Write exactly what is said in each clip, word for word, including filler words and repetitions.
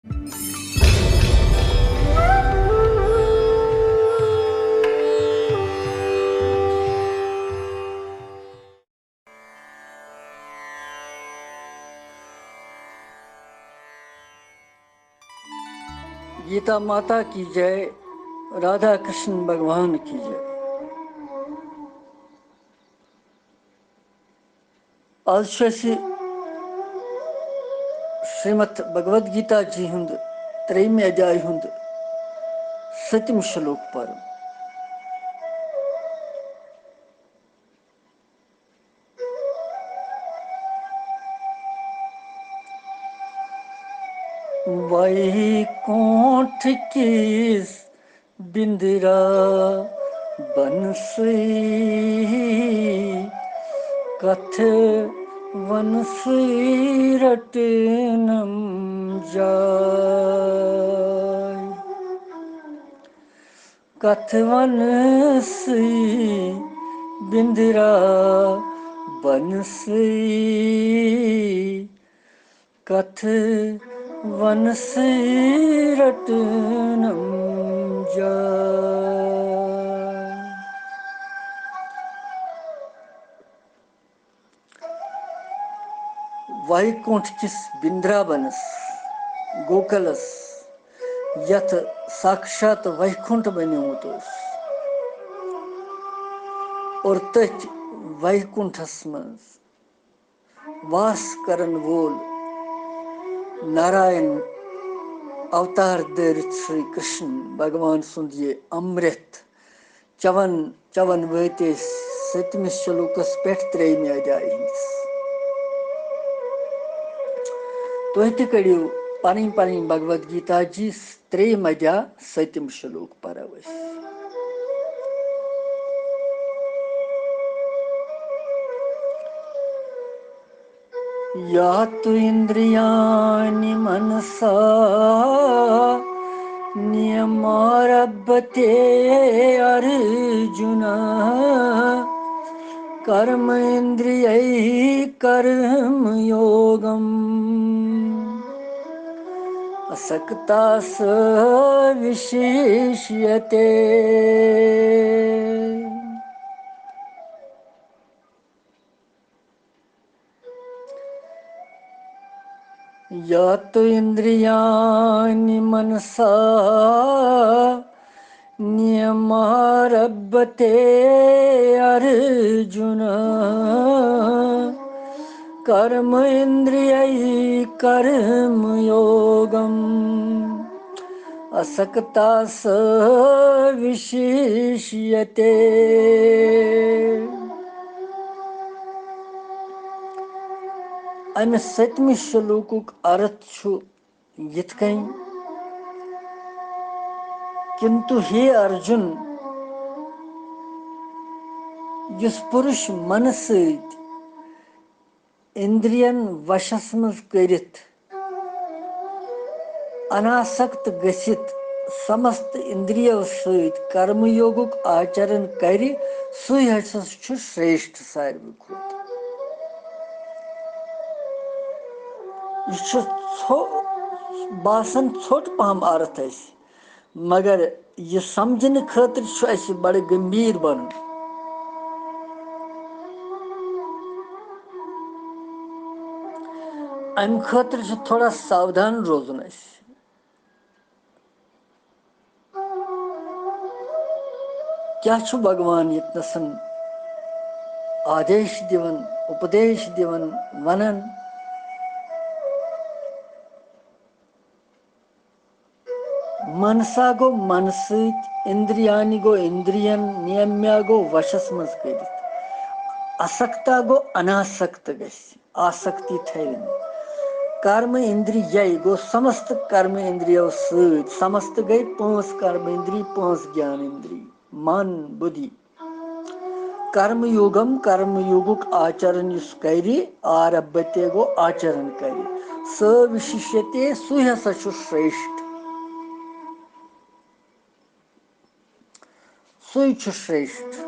گیتا ماتا کی J, Radha Krishna بھگوان کی J. آز چھُ اَسہِ شریمد بھگوت گیتا جی ہُنٛد ترٛیٚیِمہِ ادھیایہِ ہُنٛد سٔتِم شلوک پرُن۔ ویکونٹھ کِس بندرا بنسٕے، کتھ ونسٕے رٹنم جاے۔ کتھ ونسٕے بندرا بنسٕے، کتھ ونسٕے رٹنم جاے۔ ویکونٹھ کِس بندرابنس، گوکلس، یتھ ساکشات ویکونٹھ بنیومُت اوس، اور تٔتھۍ ویکونٹھس منٛز واس کرن وول ناراین اوتار دٲرِتھ شری کرشن بھگوان سُنٛد یہِ امرت چون، چون وٲتۍ أسۍ سٔتمِس شلوکس پٮ۪ٹھ ترٛیٚیِمہِ ادھیایہِ ہٕنٛدِس۔ تُہۍ تہِ کٔڑِو پنٕنۍ پنٕنۍ بھگوت گیتا جی ترٛیٚیِم ادھیا، سٔتِم شلوک پرو أسۍ۔ یا تو اندریانی منسا نیماربھتے ارجنا، کرم اندریہ کرم یوگم اسکتا س وشیشیتے۔ یا تو اندریانی منسا نیماربھتے ارجنا، کرم اندریہ کرم یوگم اسکتا س وشیشیتے۔ امہِ سٔتمہِ شلوکُک ارتھ چھُ یِتھ کٔنۍ، کنتو ہے ارجُن، یُس پُرُش منہٕ سۭتۍ اندرین وشس منٛز کٔرِتھ، اناسکت گٔژھِتھ، سمست اندریو سۭتۍ کرم یوگُک آچرن کرِ، سُے ہسا چھُ شریشٹھ ساروی کھۄتہٕ۔ یہِ چھُ ژھو-، باسان ژھوٚٹ پہم ارتھ اَسہِ۔ مگر یہِ سمجھنہٕ خٲطرٕ چھُ اَسہِ بڑٕ گمبھیٖر بنُن۔ اَمہِ خٲطرٕ چھُ تھوڑا ساودھان روزُن اَسہِ۔ کیٛاہ چھُ بھگوان ییٚتنَسَن آدیش دِوان، اُپدیش دِوان، وَنان؟ منسا گوٚو منہٕ سۭتۍ، اندریانی گوٚو اندرین، نیمیا گوٚو وشس منٛز کٔرِتھ، اسکتا گوٚو اناسکت گژھِ، آسکتی تھاوِ نہٕ۔ کرم اندریہ گوٚو سمست کرم اندریو سۭتۍ، سمست گٔے پانٛژھ کرم اندری، پانٛژھ گیان اندری، من، بدھی۔ کرم یوگم، کرم یوگُک آچرن یُس کرِ، آربھتے گوٚو آچرن کرِ، س وششتے، سُے ہسا چھُ شریشٹھ، سُے چھُ شریشٹھ۔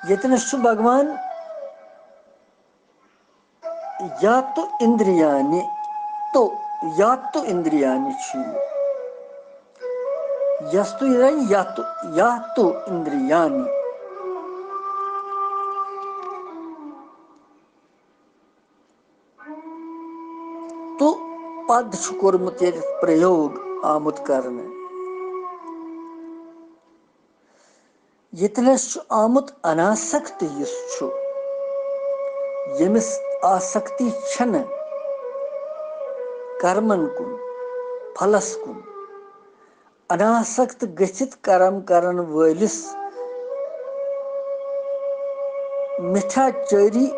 ییٚتنس چھُ بھگوان یا تو اندریانی، تو، یا تو اندریانی چھُ یہِ۔ یس تو یہِ رنگ یا تو، یا تو اندریانی۔ تو پد چھُ کوٚرمُت ییٚتہِ پرٛیوگ آمُت کرنہٕ۔ ییٚتنَس چھُ آمُت اناسکت، یُس چھُ، ییٚمِس آسکتی چھَنہٕ کرمن کُن، پھلس کُن۔ اناسکت گٔژھِتھ کرم کرن وٲلِس مِتھیاچاری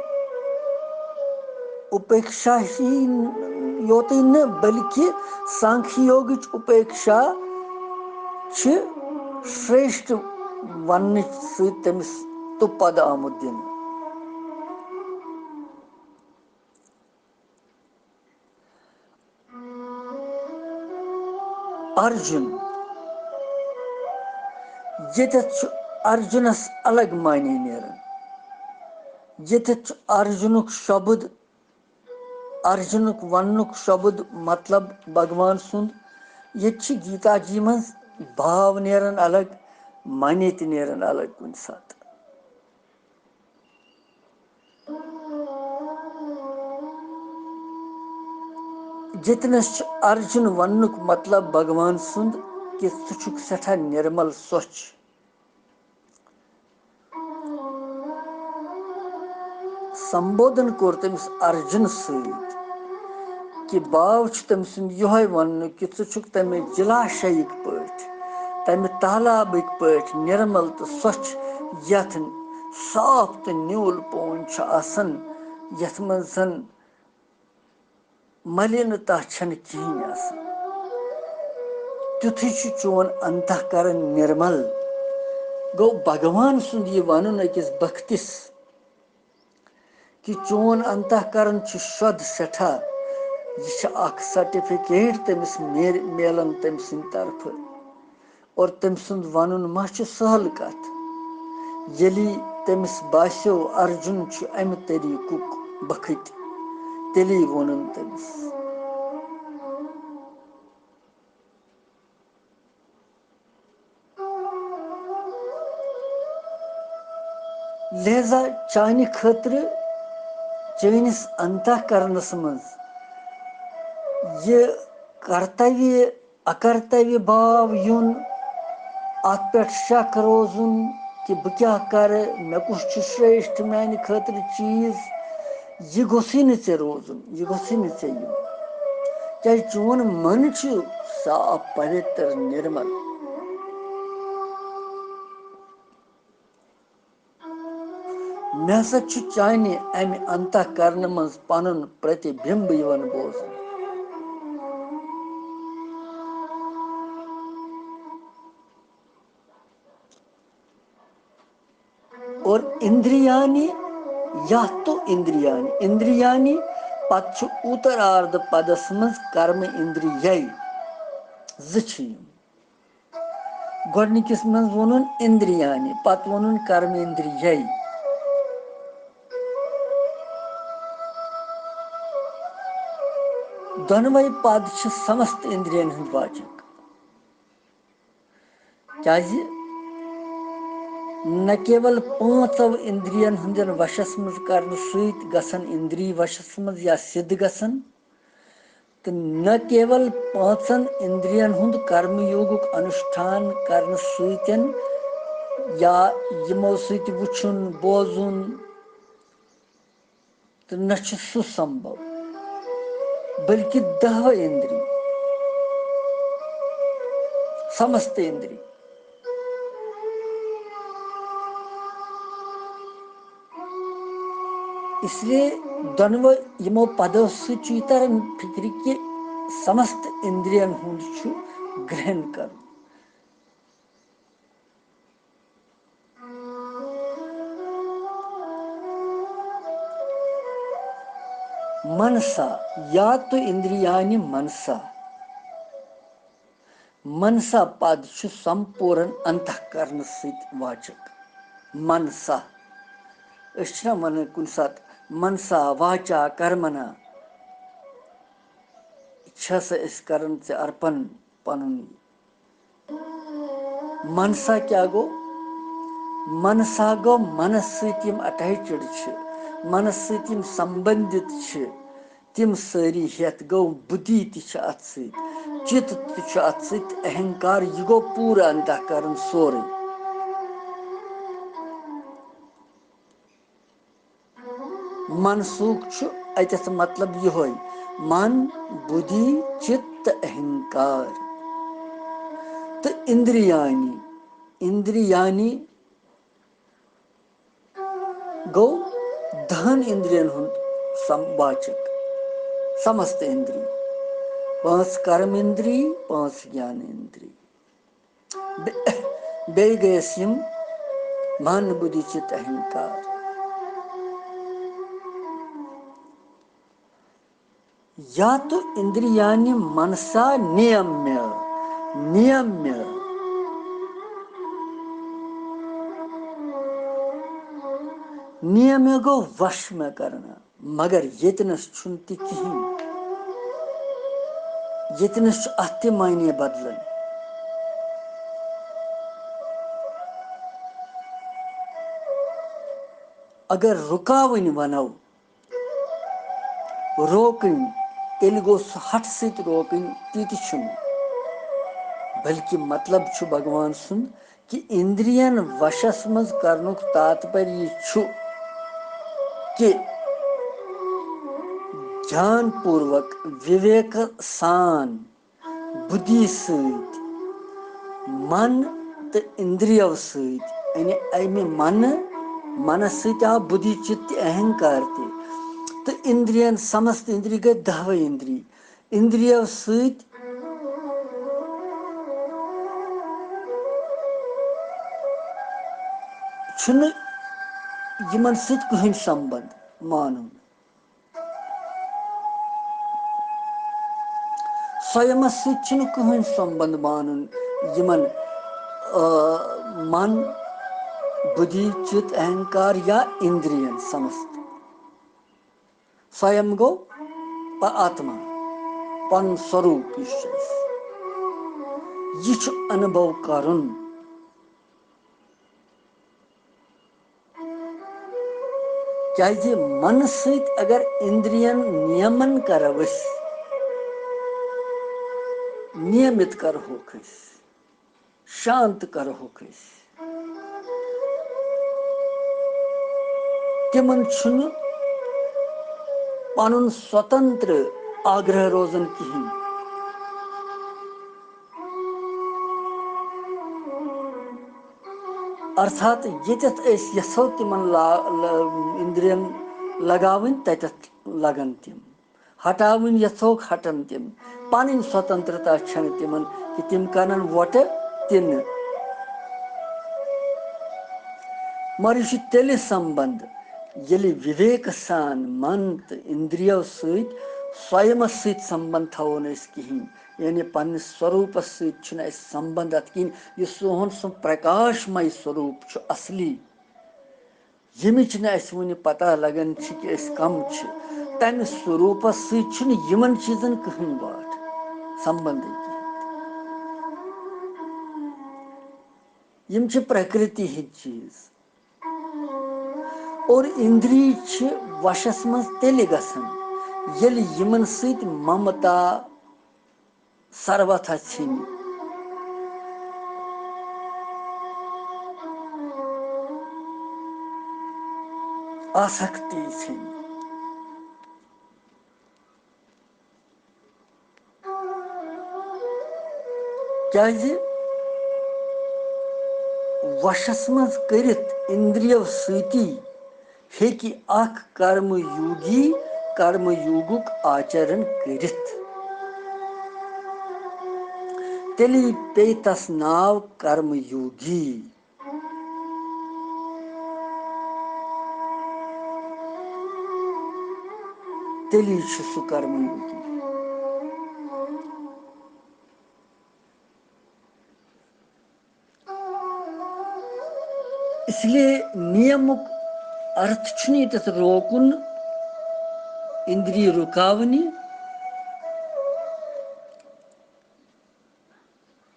اُپیکشا ہی یوتٕے نہٕ، بلکہِ سانکھیہ یوگٕچ اُپیکشا چھِ شریشٹھ وننہٕ سۭتۍ تٔمِس تہٕ پد آمُت دِنہٕ۔ ارجُن۔ ییٚتٮ۪تھ چھُ ارجُنس الگ معنی نیران۔ ییٚتٮ۪تھ چھُ ارجُنُک شبد، ارجُنُک وننُک شبد مطلب بھگوان سُنٛد۔ ییٚتہِ چھِ گیتا جی منٛز بھاو نیران الگ، معنی تہِ نیران الگ کُنہِ ساتہٕ۔ ییٚتنَس چھُ ارجُن وننُک مطلب بھگوان سُنٛد کہِ ژٕ چھُکھ سٮ۪ٹھاہ نِرمل سۄچھ۔ سمبودھن کوٚر تٔمِس ارجُن سۭتۍ، کہِ باو چھُ تٔمۍ سُنٛد یِہوٚے وننُک کہِ ژٕ چھُکھ تَمہِ جلاشیِک پٲٹھۍ، تَمہِ تالابٕکۍ پٲٹھۍ نِرمل تہٕ سۄچھ، یَتھ صاف تہٕ نیوٗل پون چھُ آسان، یَتھ منٛز زَن ملینتا چھَنہٕ کِہیٖنۍ آسان۔ تیُتھُے چھُ چون انتہ کرن نِرمل۔ گوٚو، بھگوان سُنٛد یہِ وَنُن أکِس بختِس، کہِ چون انتہ کرن چھُ شۄد سٮ۪ٹھاہ۔ یہِ چھِ اکھ سرٹیفکیٹ تٔمِس میر-، میلان تٔمۍ سٕنٛدِ طرفہٕ۔ اور تٔمۍ سُنٛد وَنُن ما چھُ سہل کتھ؟ ییٚلہِ تٔمِس باسیو ارجُن چھُ امہِ طریٖقُک بختِ، تیٚلی ووٚنُن تٔمِس۔ لہذا چانہِ خٲطرٕ چٲنِس انتہ کرنس منٛز یہِ کرتویہ اکرتویہ بھاو یُن، اتھ پٮ۪ٹھ شک روزُن کہِ بہٕ کیٛاہ کرٕ، مےٚ کُس چھُ شریشٹھ میانہِ خٲطرٕ چیٖز، یہِ گوٚژھُے نہٕ ژےٚ روزُن، یہِ گوٚژھُے نہٕ ژےٚ یُن۔ کیٛازِ چون من چھُ صاف، پویتر، نِرمل۔ مےٚ ہسا چھُ چانہِ امہِ انتہ کرنہٕ منٛز پنُن پرتِبمب یِوان بوزنہٕ۔ اور اندریانی، یا تو اندریانی، اندریانی، پتہٕ چھُ اُترارد پدس منٛز کرم اندریے، زٕ چھِ یِم۔ گۄڈٕنِکِس منٛز ووٚنُن اندریانی، پتہٕ ووٚنُن کرم اندریے۔ دۄنوَے پد چھِ سمست اندرین ہٕنٛدۍ واچک۔ کیازِ نہ کیول پانٛژو اندرین ہٕنٛدٮ۪ن وشس منٛز کرنہٕ سۭتۍ گژھن اندری وشس منٛز یا سِدھ گژھن، تہٕ نہ کیول پانٛژن اندرین ہُنٛد کرم یوگُک انُشٹھان کرنہٕ سۭتۍ یا یِمو سۭتۍ وُچھُن، بوزُن، تہٕ نہ چھُ سُہ سمبھو، بلکہِ دہوے اندری، سمست اندری۔ اس لیے دۄنوَے یِمو پدو سۭتۍ چھُ یہِ تران فکرِ کہِ سمست اندرین ہُنٛد چھُ گرہن کرُن۔ منسا، یا تو اندریانی منسا۔ منسا پد چھُ سمپورن انتہ کرنہٕ سۭتۍ واچک۔ منسا۔ أسۍ چھِنہ ونان کُنہِ ساتہٕ منسا واچا کرمنا چھِ سا أسۍ کران ژےٚ ارپن پنُن یہِ۔ منسا کیٛاہ گوٚو؟ منسا گوٚو منس سۭتۍ یِم attached چھِ، منس سۭتۍ یِم سمبندِت چھِ، تِم سٲری ہٮ۪تھ گوٚو بُدھی تہِ چھِ اتھ سۭتۍ، چِت تہِ چھُ اتھ سۭتۍ، اہنکار، یہِ گوٚو پوٗرٕ انتہ کرن سورُے۔ منسوٗخ چھُ اَتٮ۪تھ مطلب یِہوٚے، من، بُدھی، چِت تہٕ اہنکار۔ تہٕ اِندرِیانی، اِندرِیانی گوٚو دَہَن اِندرِین ہُنٛد سم-، واچک، سمست اِندری، پانٛژھ کرم اِندری، پانٛژھ گیان اِندری۔ بے-، بیٚیہِ گٔیَس یِم من، بُدھی، چِت، اہنکار۔ یا تو اِندرِیانی منسا نیمیا، نیمیا۔ نیمیا گوٚو وش مےٚ کرنا۔ مگر ییٚتہِ نَس چھُنہٕ تہِ کِہیٖنۍ۔ ییٚتہِ نَس چھُ اَتھ تہِ معنی بدلان۔ اگر رُکاوٕنۍ وَنو، روکٕنۍ، تیٚلہِ گوٚو سُہ ہَٹھ سۭتۍ روکٕنۍ، تہِ تہِ چھُنہٕ۔ بلکہِ مطلب چھُ بھگوان سُنٛد کہِ اِندرِین وشس منٛز کرنُک تاتپریہ چھُ کہِ گیان پوٗروک، وِویک سان، بُدھی سۭتۍ، من تہٕ اِندرِیو سۭتۍ، یعنی اَمہِ منہٕ، منس سۭتۍ آو بُدھی، چِت تہِ اہنکار تہِ، تہٕ اِندرِین، سمست اِندری گٔے دَہوَے اِندری۔ اِندرِیو سۭتۍ چھُنہٕ یِمن سۭتۍ کٕہٕنۍ سمبند مانُن۔ سویمس سۭتۍ چھُنہٕ کٕہٕنۍ سمبند مانُن یِمن، آ، من، بُدھی، چِت، اہنکار یا اِندرِین سمست۔ سویم گوٚو پ-، آتما، پنُن سوروٗپ یُس چھُ اَسہِ، یہِ چھُ انُبھو کرُن۔ کیازِ منہٕ سۭتۍ اگر اِندرِین نیمن کرو أسۍ، نیمِت کرہوکھ أسۍ، شانت کرہوکھ أسۍ۔ تِمن چھُنہٕ پنُن سوتنتر آگرہ روزان کِہیٖنۍ۔ ارتھات ییٚتٮ۪تھ أسۍ یژھو تِمن لا-، لا-، اِندرین لگاوٕنۍ، تتٮ۪تھ لگن تِم۔ ہٹاوٕنۍ یژھوکھ، ہٹن تِم۔ پنٕنۍ سوتنترتا چھنہٕ تِمن کہِ تِم کرن وۄٹہٕ تہِ نہٕ۔ مگر یہِ چھُ تیٚلہِ سمبند، ییٚلہِ وِویک سان من تہٕ اِندرِیو سۭتۍ سویمس سۭتۍ سمبند تھاوو نہٕ أسۍ کِہیٖنۍ، یعنی پننِس سوروٗپس سۭتۍ چھُنہٕ اَسہِ سمبند اتھ کِہیٖنۍ، یُس سون سُہ پرکاش مے سوروٗپ چھُ اصلی۔ ییٚمِچ نہٕ اَسہِ وُنہِ پتہ لگان چھِ کہِ أسۍ کم چھِ، تَمہِ سوروٗپس سۭتۍ چھُنہٕ یِمن چیٖزن کٕہٕنۍ واٹھ سمبندٕے کِہیٖنۍ۔ یِم چھِ پرکرتی ہٕنٛدۍ چیٖز۔ اور اِندری چھِ وشس منٛز تیٚلہِ گژھان، ییٚلہِ یِمن سۭتۍ ممتا سروتھا ژھیٚنہِ۔ آسکتی ژھیٚنہِ۔ کیازِ وشس منٛز کٔرِتھ اِندرِیو سۭتی ہیٚکہِ اکھ کرم یوگی کرم یوگُک آچرن کٔرِتھ۔ تیٚلی پیٚیہِ تس ناو کرم یوگی۔ تیٚلی چھُ سُہ کرم یوگی۔ اس لیے نیمُک ارتھ چھُنہٕ ییٚتٮ۪تھ روکُن، اِندری رُکاونہِ،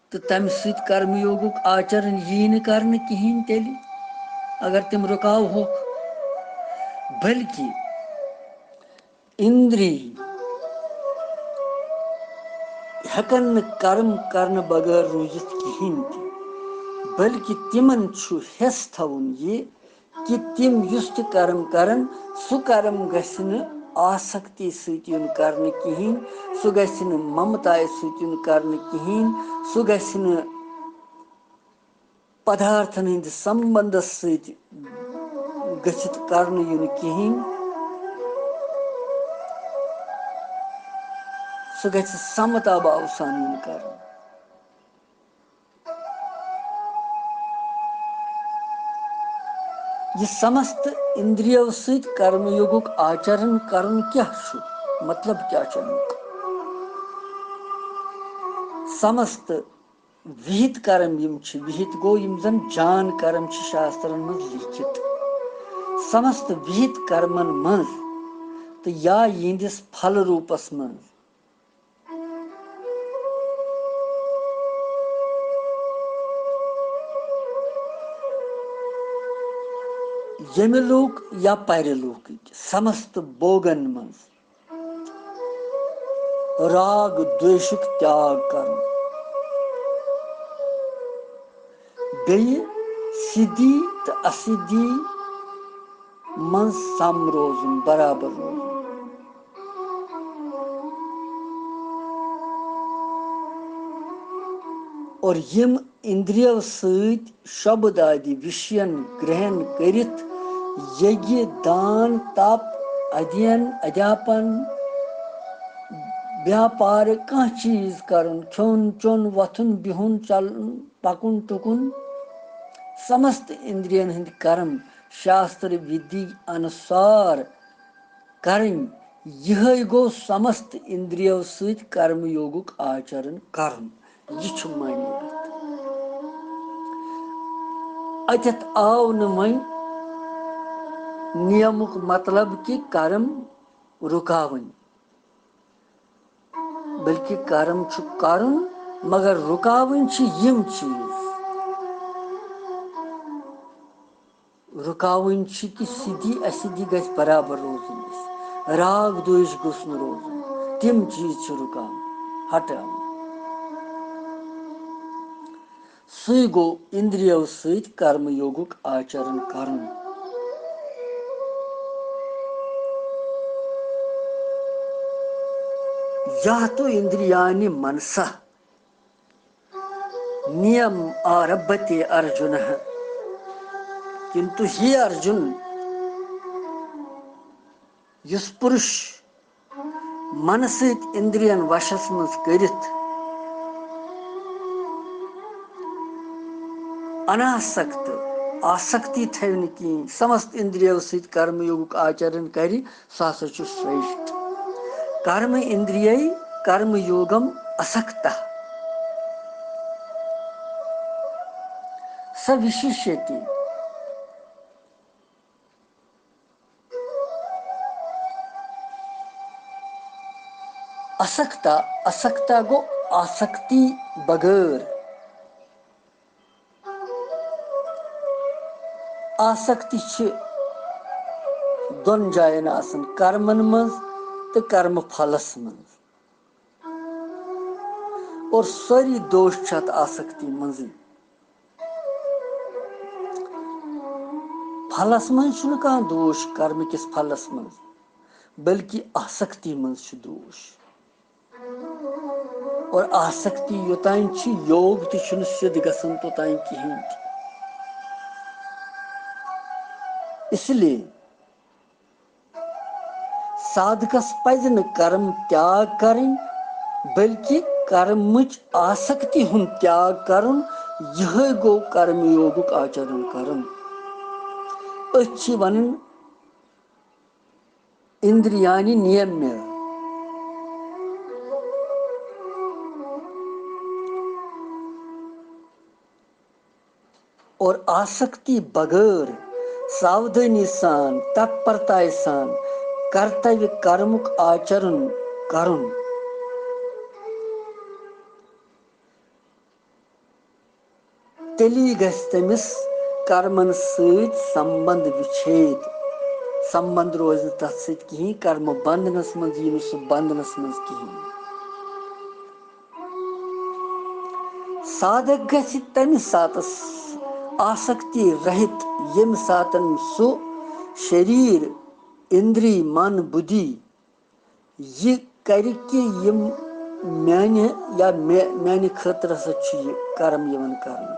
تہٕ تَمہِ سۭتۍ کرم یوگُک آچرن یی نہٕ کرنہٕ کِہیٖنۍ تیٚلہِ، اگر تِم رُکاوہوکھ، بلکہِ اِندری ہٮ۪کن نہٕ کرم کرنہٕ بغٲر روٗزِتھ کِہیٖنۍ تہِ، بلکہِ تِمن چھُ حٮ۪س تھاوُن یہِ کہِ تِم یُس تہِ کرم کرن، سُہ کرم گژھِ نہٕ آسکتی سۭتۍ یُن کرنہٕ کِہیٖنۍ، سُہ گژھِ نہٕ ممتایہِ سۭتۍ یُن کرنہٕ کِہیٖنۍ، سُہ گژھِ نہٕ پدارتھن ہٕنٛدِ سمبندس سۭتۍ گٔژھِتھ کرنہٕ یُن کِہیٖنۍ۔ سُہ گژھِ سمتا باو سان یُن کرنہٕ۔ یہِ سمست اِندرِیو سۭتۍ کرم یوگُک آچرن کرُن کیٛاہ چھُ؟ مطلب کیٛاہ چھُ اَمیُک؟ سمست وِہِت کرم یِم چھِ، وِہِت گوٚو یِم زن جان کرم چھِ شاسترن منٛز لیٖکھِتھ۔ سمست وِہِت کرمن منٛز تہٕ یا یِہنٛدِس پھل روٗپس منٛز ییٚمہِ لوٗک یا پرِ لوٗکٕکۍ سمست بوگن منٛز راگ دویشُک تیاگ کرُن، بیٚیہِ سِدھی تہٕ اَسِدھی منٛز سم روزُن، برابر روزُن۔ اور یِم اِندرِیو سۭتۍ شۄبہٕ دادِ وِشین گرہن کٔرِتھ یگہِ، دان، تپ، ادین، ادیاپن، بیاپار کانٛہہ چیٖز کرُن، کھیوٚن چیوٚن، وۄتھُن بِہُن، چلُن، پکُن ٹُکُن، سمست اِندرِین ہٕنٛدۍ کرم شاستر وِدھی انُسار کرٕنۍ، یِہے گوٚو سمست اِندرِیو سۭتۍ کرم یوگُک آچرن کرُن۔ یہِ چھُ معنی اَتھ۔ اَتٮ۪تھ آو نہٕ وۄنۍ نیمُک مطلب کہِ کرم رُکاوٕنۍ، بلکہِ کرم چھُ کرُن، مگر رُکاوٕنۍ چھِ یِم چیٖز۔ رُکاوٕنۍ چھِ کہِ سِدھی اَسِدھی گژھِ برابر روزٕنۍ اَسہِ۔ راگ دویش گوٚژھ نہٕ روزُن۔ تِم چیٖز چھِ رُکاوٕنۍ، ہٹاوٕنۍ۔ سُے گوٚو اِندرِیو سۭتۍ کرم یوگُک آچرن کرُن۔ یا تو اِندرِیانی منسا نیم آربھتے ارجُنہ۔ کِنتُو ہے ارجُن، یُس پُرُش منہٕ سۭتۍ اِندرِین وشس منٛز کٔرِتھ اناسکت، آسکتی تھاوِ نہٕ کِہیٖنۍ، سمست اِندرِیو سۭتۍ کرم یوگُک آچرن کرِ، سُہ ہسا چھُ شریشٹھ۔ کرم اندریہ کرم یوگم اسکتہ۔ سہ وششتی۔ اسکتا، اسکتا گوٚو آسکتی بغٲر۔ آسکتی چھِ دۄن جاین آسان، کرمن منٛز تہٕ کرمہٕ پھلس منٛز۔ اور سٲری دوش چھِ اتھ آسکتی منٛزٕے۔ پھلس منٛز چھُنہٕ کانٛہہ دوش کرمہٕ کِس پھلس منٛز، بلکہِ آسکتی منٛز چھُ دوش۔ اور آسکتی یوٚتام چھِ، یوگ تہِ چھُنہٕ سیوٚد گژھان توٚتام کِہیٖنۍ تہِ۔ اس لیے سادھکس پزِ نہٕ کرم تیاگ کرٕنۍ، بلکہِ کرمٕچ آسکتی ہُنٛد تیاگ کرُن۔ یِہے گوٚو کرم یوگُک آچرن کرُن۔ أتھۍ چھِ ونان اندریانی نیمہ۔ اور آسکتی بغٲر ساودھانی سان، تتپرتایہ سان کرتویہ کرمُک آچرن کرُن، تیٚلی گژھِ تٔمِس کرمن سۭتۍ سمبند وِچھید۔ سمبند روزِ نہٕ تتھ سۭتۍ کِہیٖنۍ، کرمہٕ بندنس منٛز یی نہٕ سُہ بندنس منٛز کِہیٖنۍ۔ سادک گژھِ تمہِ ساتس آسکتی رہِت، ییٚمہِ ساتن سُہ شریٖر، اِندری، من، بُدھی یہِ کرِ کہِ یِم میانہِ یا مےٚ، میانہِ خٲطرٕ ہسا چھُ یہِ کرم یِوان کرنہٕ،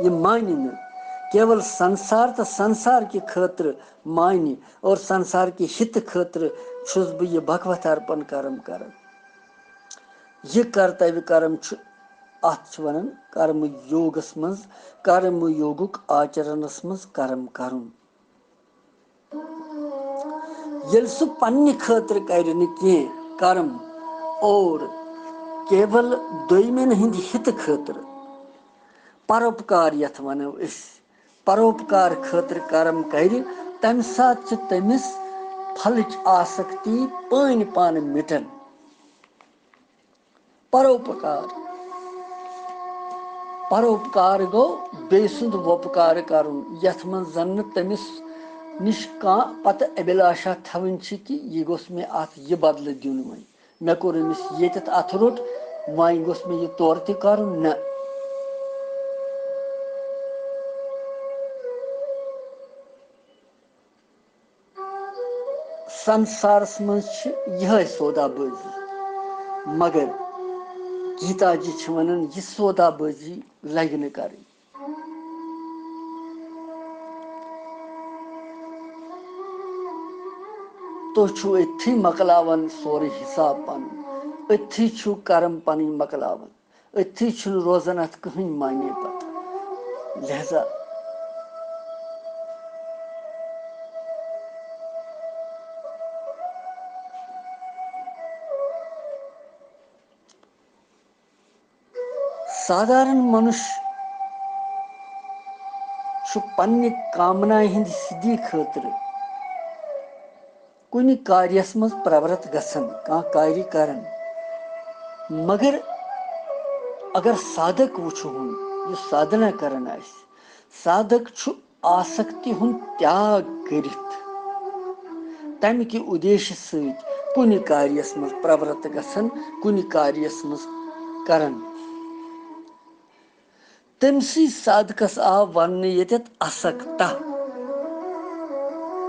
یہِ مانہِ نہٕ۔ کیول سنسار تہٕ سنسار کہِ خٲطرٕ مانہِ اور سنسار کہِ ہِتہٕ خٲطرٕ چھُس بہٕ یہِ بھگوت ارپن کرم کران۔ یہِ کرتویہ کرم چھُ، اتھ چھِ ونان کرم یوگس منٛز، کرم یوگُک آچرنس منٛز کرم کرُن۔ ییٚلہِ سُہ پننہِ خٲطرٕ کرِ نہٕ کینٛہہ کرم اور کیول دوٚیمٮ۪ن ہٕنٛدِ ہِتہٕ خٲطرٕ، پروپکار یتھ ونو أسۍ، پروپکار خٲطرٕ کرم کرِ، تمہِ ساتہٕ چھِ تٔمِس پھلٕچ آسکتی پٲنۍ پانہٕ مِٹان۔ پروپکار۔ پروپکار گوٚو بیٚیہِ سُنٛد وۄپکار کرُن، یتھ منٛز زن نہٕ تٔمِس نِش کانٛہہ پتہٕ ابھلاشا تھاوٕنۍ چھِ کہِ یہِ گوٚژھ مےٚ اتھ یہِ بدلہٕ دیُن وۄنۍ۔ مےٚ کوٚر أمِس ییٚتٮ۪تھ اتھٕ روٚٹ، وۄنۍ گوٚژھ مےٚ یہِ تورٕ تہِ کرُن، نہ۔ سنسارس منٛز چھِ یِہے سودا بٲزی، مگر گیتا جی چھِ ونان، یہِ سودا بٲزی لگہِ نہٕ کرٕنۍ۔ تُہۍ چھِو أتھی مۄکلاوان سورُے حساب پنُن، أتھی چھِو کرم پنٕنۍ مۄکلاوان۔ أتھی چھُنہٕ روزان اَتھ کٕہٕنۍ معنی پَتہٕ۔ لہذا سادھارن منُش چھُ پننہِ کامنایہِ ہٕنٛدِ سِدھی خٲطرٕ کُنہِ کاریس منٛز پرورت گژھان، کانٛہہ کاری کران۔ مگر اگر سادھک وٕچھہون، یُس سادھنا کران آسہِ، سادھک چھُ آسکتی ہُنٛد تیاگ کٔرِتھ تمہِ کہِ اُدیشہِ سۭتۍ کُنہِ کاریس منٛز پرورت گژھان، کُنہِ کاریس منٛز کران۔ تٔمۍ سٕے سادکس آو وننہٕ ییٚتٮ۪تھ اسکتا،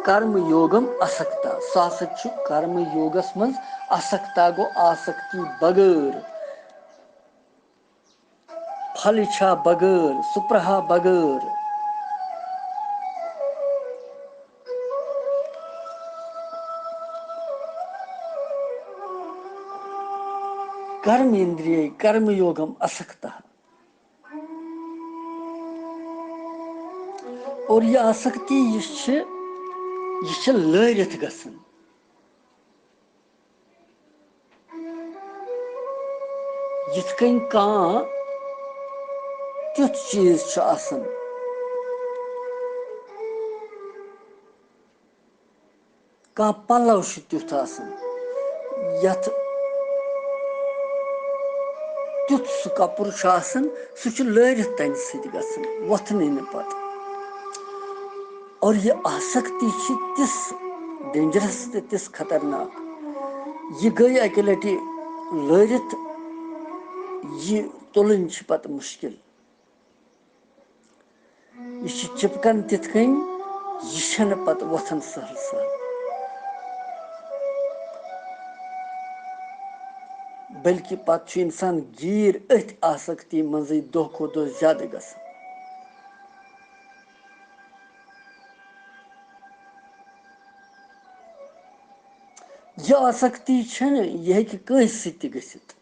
کرم یوگم اسکتا۔ سُہ ہسا چھُ کرم یوگس منٛز اسکتا، گوٚو آسکتی بغٲر، پھلِچھا بغٲر، سپرہا بغٲر۔ کرم اندریے، کرم یوگم اسکتا۔ اور یہِ آسکتی یُس چھِ، یہِ چھِ لٲرِتھ گژھان۔ یِتھ کٔنۍ کانٛہہ تیُتھ چیٖز چھُ آسان، کانٛہہ پلو چھُ تیُتھ آسان، یتھ تیُتھ سُہ کپُر چھُ آسان، سُہ چھُ لٲرِتھ تمہِ سۭتۍ گژھان، وۄتھنٕے نہٕ پتہٕ۔ اور یہِ آسکتی چھِ تِژھ dangerous تہٕ تِژھ خطرناک۔ یہِ گٔے اکہِ لٹہِ لٲرِتھ، یہِ تُلٕنۍ چھِ پتہٕ مُشکل۔ یہِ چھِ چِپکان تِتھ کٔنۍ، یہِ چھَنہٕ پتہٕ وۄتھان سہل سہل۔ بلکہِ پتہٕ چھُ انسان گیٖر أتھۍ آسکتی منٛزٕے دۄہ کھۄتہٕ دۄہ زیادٕ گژھان۔ یہِ آسکتی چھَنہٕ، یہِ ہیٚکہِ کٲنٛسہِ سۭتۍ تہِ گٔژھِتھ۔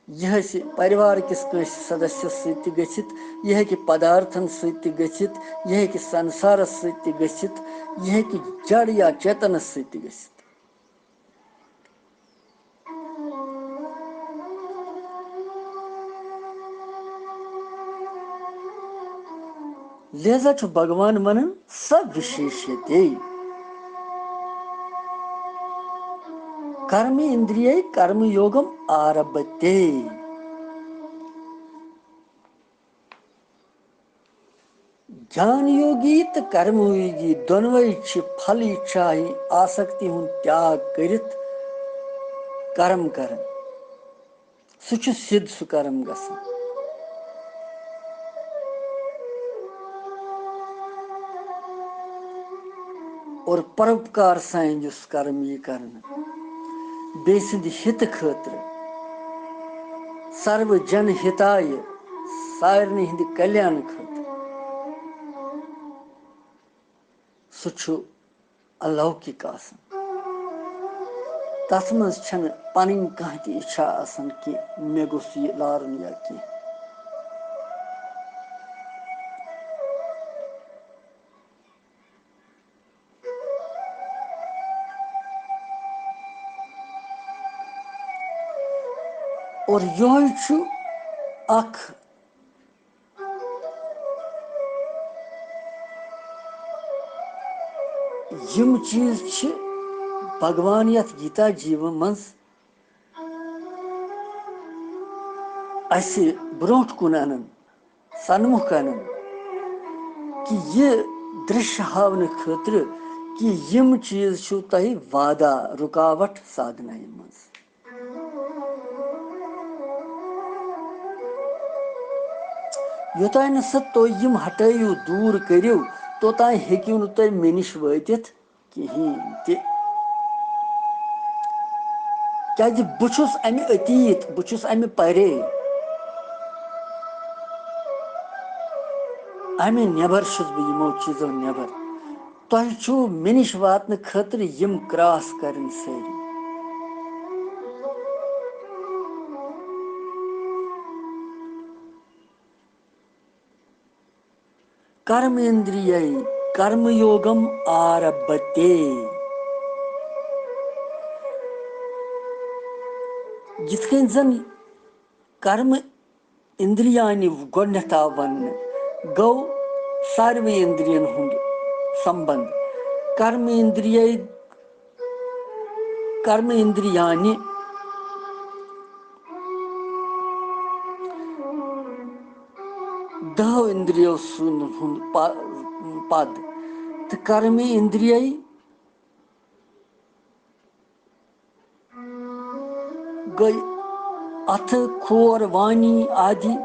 یہِ ہیٚکہِ پریوار کِس کٲنٛسہِ سدسیَس سۭتۍ تہِ گٔژھِتھ، یہِ ہیٚکہِ پدارتھن سۭتۍ تہِ گٔژھِتھ، یہِ ہیٚکہِ سنسارس سۭتۍ تہِ گٔژھِتھ، یہِ ہیٚکہِ جڑ یا چیتنس سۭتۍ تہِ گٔژھِتھ۔ لہذا چھُ بھگوان ونان، سا وِشیشیتے۔ کرم اندریے کرم یوگم آربھتے۔ گیان یوگی تہٕ کرم یوگی دۄنوَے چھِ پھل اِچھاہی آسکتی ہُنٛد تیاگ کٔرِتھ کرم کران۔ سُہ چھُ سیوٚد سُہ کرم گژھان۔ اور پروپکار سان یُس کرم یی کرنہٕ، بیٚیہِ سٕنٛدِ ہِتہٕ خٲطرٕ، سرو جن ہتایہ، سارنٕے ہٕنٛدِ کلیان خٲطرٕ، سُہ چھُ الوکِک آسان۔ تَتھ منٛز چھَنہٕ پَنٕنۍ کانٛہہ تہِ اِچھا آسان کہِ مےٚ گوٚژھ یہِ لارُن یا کینٛہہ۔ اور یِہوٚے چھُ اَکھ یِم چیٖز چھِ بھگوان یَتھ گیٖتا جی منٛز اَسہِ برونٛٹھ کُن اَنان، سَنمُکھ اَنان کہِ یہِ درٛشیہ ہاونہٕ خٲطرٕ کہِ یِم چیٖز چھِو تۄہہِ وادہ، رُکاوَٹھ سادھنایہِ منٛز۔ یوٚتانۍ نہٕ سا تُہۍ یِم ہٹٲیِو، دوٗر کٔرِو، توٚتانۍ ہیٚکِو نہٕ تُہۍ مےٚ نِش وٲتِتھ کِہیٖنۍ تہِ۔ کیٛازِ بہٕ چھُس اَمہِ أتیٖت، بہٕ چھُس اَمہِ پَرے۔ اَمہِ نٮ۪بر چھُس بہٕ، یِمو چیٖزو نٮ۪بر۔ تۄہہِ چھُو مےٚ نِش واتنہٕ خٲطرٕ یِم کراس کَرٕنۍ سٲری۔ کرم اندریے کرم یوگم آربھتے۔ یِتھ کٔنۍ زن کرم اندریانی گۄڈنیتھ آو وننہٕ، گوٚو ساروٕے اندرین ہُنٛد سمبند۔ کرم اندریے، کرم اندریانی، دہو اندریو سُنٛد ہُنٛد پ-، پد تہٕ کرم اندریے گٔے اتھٕ، کھور، وانی آدی۔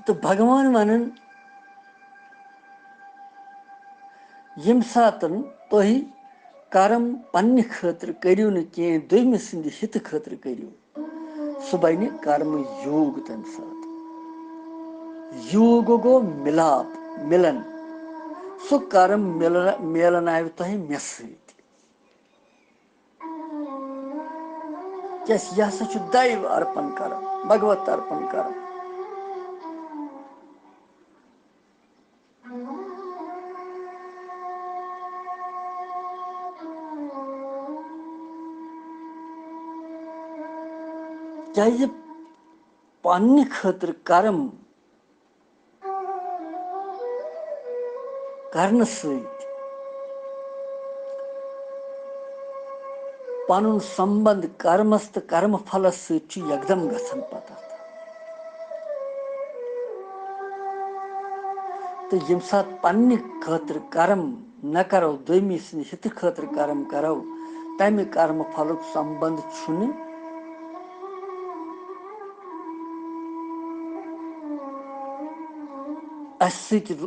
تہٕ بھگوان ونان، ییٚمہِ ساتن تُہۍ کرم پننہِ خٲطرٕ کٔرِو نہٕ کینٛہہ، دوٚیمہِ سٕنٛدِ ہِتہٕ خٲطرٕ کٔرِو، سُہ بنہِ کرم یوگ تمہِ ساتہٕ۔ یوگ گوٚو مِلاپ، مِلن۔ سُہ کرم مِلن، میلناوِ تۄہہِ مےٚ سۭتۍ۔ کیٛازِ یہِ ہسا چھُ دَیو ارپن کرم، بھگوت ارپن کرم۔ کیٛازِ پننہِ خٲطرٕ کرم کرنہٕ سۭتۍ پنُن سمبند کرمس تہٕ کرم پھلس سۭتۍ چھُ یکدم گژھان پتہٕ۔ تہٕ ییٚمہِ ساتہٕ پننہِ خٲطرٕ کرم نہ کرو، دوٚیمہِ سٕنٛدِ ہِتہٕ خٲطرٕ کرم کرو، تمہِ کرمہٕ پھلُک سمبند چھُنہٕ اسہِ سۭتۍ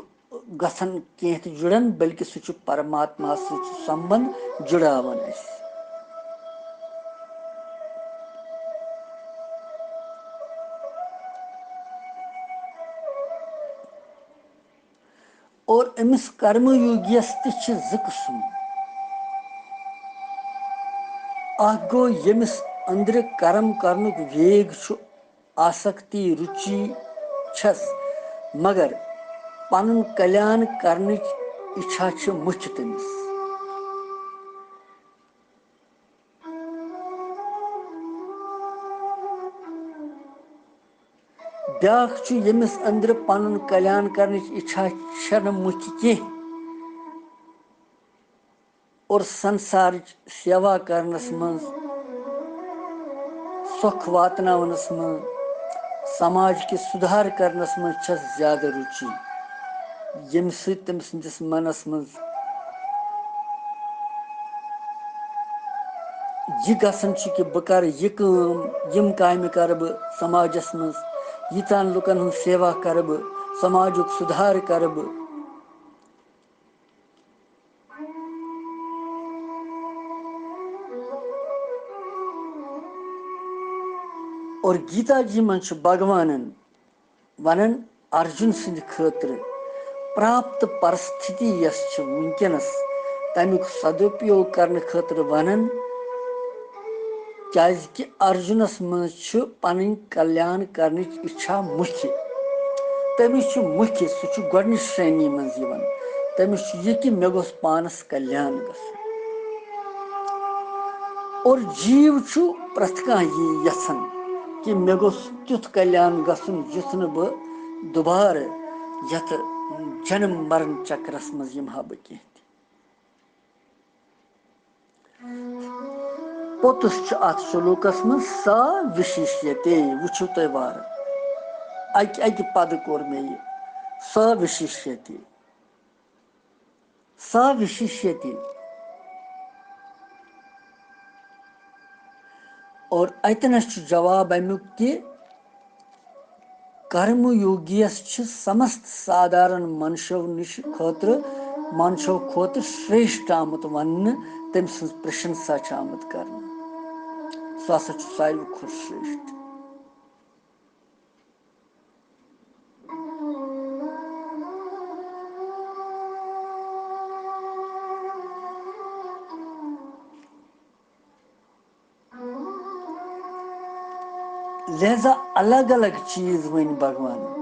گژھان کینٛہہ تہِ جُڑان، بلکہِ سُہ چھُ پرماتما سۭتۍ سُہ سمبند جُڑاوان اسہِ۔ اور أمِس کرم یوگیَس تہِ چھِ زٕ قٕسم۔ اکھ گوٚو ییٚمِس أنٛدرٕ کرم کرنُک ویگ چھُ، آسکتی، رُچی چھَس، مگر پنُن کلیان کرنٕچ اِچھا چھِ مُچھِ تٔمِس۔ بیٛاکھ چھُ، ییٚمِس أنٛدرٕ پنُن کلیان کرنٕچ اِچھا چھنہٕ مُتھِ کینٛہہ اور سنسارٕچ سیوا کرنس منٛز، سۄکھ واتناونس منٛز، سماج کہِ سُدھار کرنس منٛز چھس زیادٕ رُچی، ییٚمہِ سۭتۍ تٔمۍ سٕنٛدِس منس منٛز یہِ گژھان چھُ کہِ بہٕ کرٕ یہِ کٲم، یِم کامہِ کرٕ بہٕ سماجس منٛز، ییٖژہن لُکن ہٕنٛز سیوا کرٕ بہٕ، سماجُک سُدھار کرٕ بہٕ۔ اور گیتا جی منٛز چھُ بھگوانن ونان ارجُن سٕنٛدِ خٲطرٕ پراپت پرستھتی یۄس چھِ وٕنکیٚنس، تمیُک سدُپیوگ کرنہٕ خٲطرٕ ونان، کیازِ کہِ ارجُنس منٛز چھُ پنٕنۍ کلیان کرنٕچ اِچھا مُکھِ۔ تٔمِس چھُ مُکھِ، سُہ چھُ گۄڈٕنِچ شرٛینی منٛز یِوان۔ تٔمِس چھُ یہِ کہِ مےٚ گوٚژھ پانس کلیان گژھُن۔ اور جیٖو چھُ پرٛٮ۪تھ کانٛہہ یی یژھان کہِ مےٚ گوٚژھ تیُتھ کلیان گژھُن یُتھ نہٕ بہٕ دُبارٕ یتھ جنم مرن چکرس منٛز یِمہٕ ہا بہٕ کینٛہہ تہِ۔ پوٚتُس چھُ اتھ سلوکس منٛز سا وِشیشیتے، وٕچھِو تُہۍ وارٕ، اکہِ اکہِ پدٕ کوٚر مےٚ یہِ، سا وِشیشیتے، سا وِشیشیتے۔ اور اتنس چھُ جواب امیُک کہِ کرم یوگیس چھِ سمست سادھارن منشو نِش خٲطرٕ، منشو کھۄتہٕ شریشٹھ آمُت وننہٕ، تٔمۍ سٕنٛز پرشنسا چھِ آمٕژ کرنہٕ۔ سُہ ہسا چھُ ساروی کھۄتہٕ شریشٹھ۔ لہذا الگ الگ چیز ؤنۍ بھگوان۔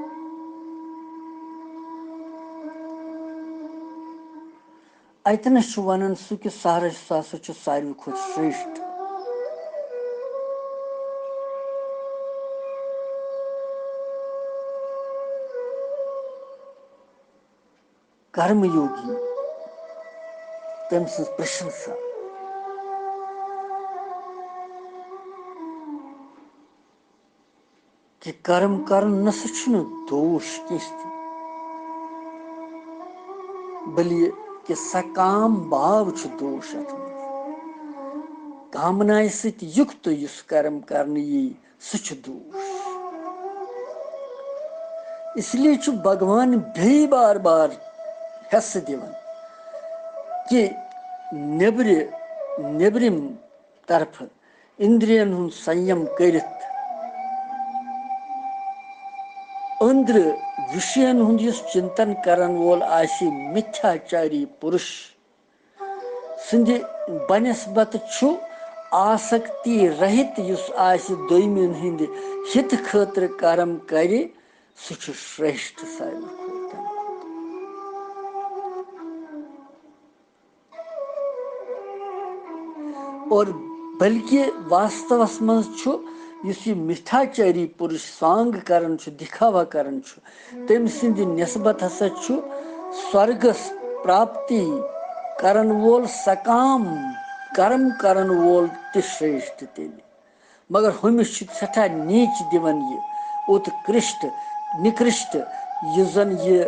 اتنس چھُ ونان سُہ کہِ سہرش سُہ ہسا چھُ ساروی کھۄتہٕ شریشٹھ۔ کرم یوگی، تٔمۍ سٕنٛز پرشنسا۔ کہِ کرم کرُن نہ سا چھُنہٕ دوش کینٛہہ تہِ، بلکہِ سکام بھاو چھُ دوش اتھ منٛز۔ کامنایہِ سۭتۍ یُکت یُس کرم کرنہٕ یی، سُہ چھُ دوش۔ اس لیے چھُ بھگوان بیٚیہِ بار بار حصہٕ دِوان کہِ نیٚبرِ، نیٚبرِم طرفہٕ اندرین ہُنٛد سنیم کٔرِتھ، أنٛدرٕ وشین ہُنٛد یُس چنتن کرن وول آسہِ، متھیاچاری پُرُش سٕنٛدِ بنسبت چھُ آسکتی رہِت یُس آسہِ دوٚیمٮ۪ن ہٕنٛدِ ہِتہٕ خٲطرٕ کرم کرِ، سُہ چھُ شریشٹھ ساروی کھۄتہٕ۔ اور بلکہِ واستوس منٛز چھُ یُس یہِ مِتھاچٲری پُرُش سانٛگ کران چھُ، دِکھاوا کران چھُ، تٔمۍ سٕنٛدِ نسبت ہسا چھُ سۄرگس پراپتی کرن وول سکام کرم کرن وول تہِ شریشٹھ تیٚلہِ۔ مگر ہُمِس چھُ سٮ۪ٹھاہ نیٖچ دِوان یہِ اُتکرشٹ، نِکرشٹ، یُس زن یہِ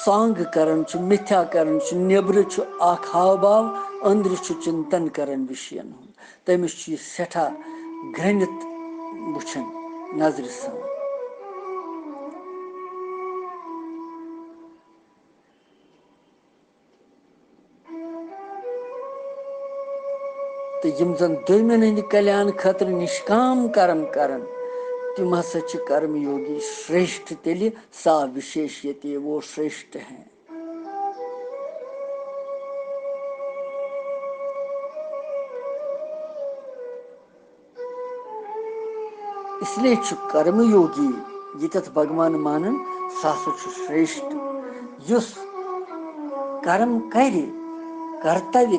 سانٛگ کران چھُ، مِتھیا کران چھُ، نیٚبرٕ چھُ اکھ ہاو باو، أنٛدرٕ چھُ چِنتن کران وِشین ہُنٛد۔ تٔمِس چھُ یہِ سٮ۪ٹھاہ گرٛنِتھ وٕچھان نظرِ سان۔ تہٕ یِم زَن دوٚیمٮ۪ن ہٕنٛدِ کلیان خٲطرٕ نِشکام کرم کرن، تِم ہسا چھِ کرم یوگی شریشٹھ تیٚلہِ، سا وِشیش ییٚتہِ وہ شریشٹھ ہیں۔ اس لیے چھُ کرم یوگی ییٚتٮ۪تھ بھگوان مانان، سُہ ہسا چھُ شریشٹھ، یُس کرم کرِ، کرتویہ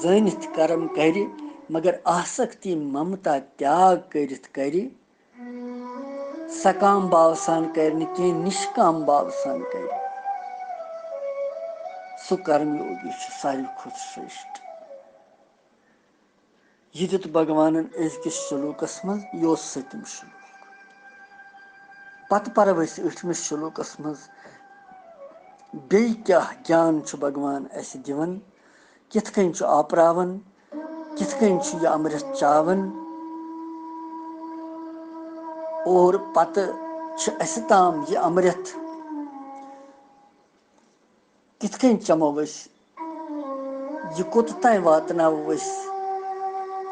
زٲنِتھ کرم کرِ، مگر آسکتی ممتا تیاگ کٔرِتھ کرِ سکام بھاو سان کرِ نہٕ کینٛہہ، نشکام بھاو سان کرِ۔ سُہ کرم یوگی چھُ ساروی کھۄتہٕ شریشٹھ۔ یہِ دیُت بھگوانن أزکِس شلوکس منٛز، یہِ اوس سٔتِم شلوک۔ پتہٕ پرو أسۍ ٲٹھمِس شلوکس منٛز بیٚیہِ کیٛاہ گیان چھُ بھگوان اَسہِ دِوان، کِتھ کٔنۍ چھُ آپراوان، کِتھ کٔنۍ چھُ یہِ امرت چاوان، اور پتہٕ چھُ اَسہِ تام یہِ امرت کِتھ کٔنۍ چمو أسۍ، یہِ کوٚت تام واتناوو أسۍ،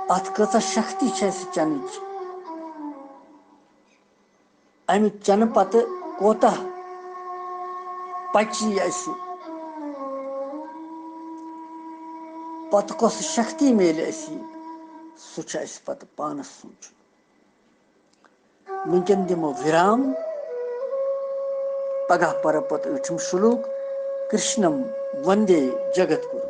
اَتھ کۭژاہ شکتی چھِ اَسہِ چنٕچ، اَمہِ چنہٕ پتہٕ کوتاہ پچی اَسہِ، پتہٕ کۄس شکتی میلہِ اَسہِ، سُہ چھُ اَسہِ پتہٕ پانس سونٛچُن۔ وٕنکٮ۪ن دِمو وِرام، پگاہ پرو پتہٕ ٲٹھِم شلوک، کرشنم وندے جگت گُرو۔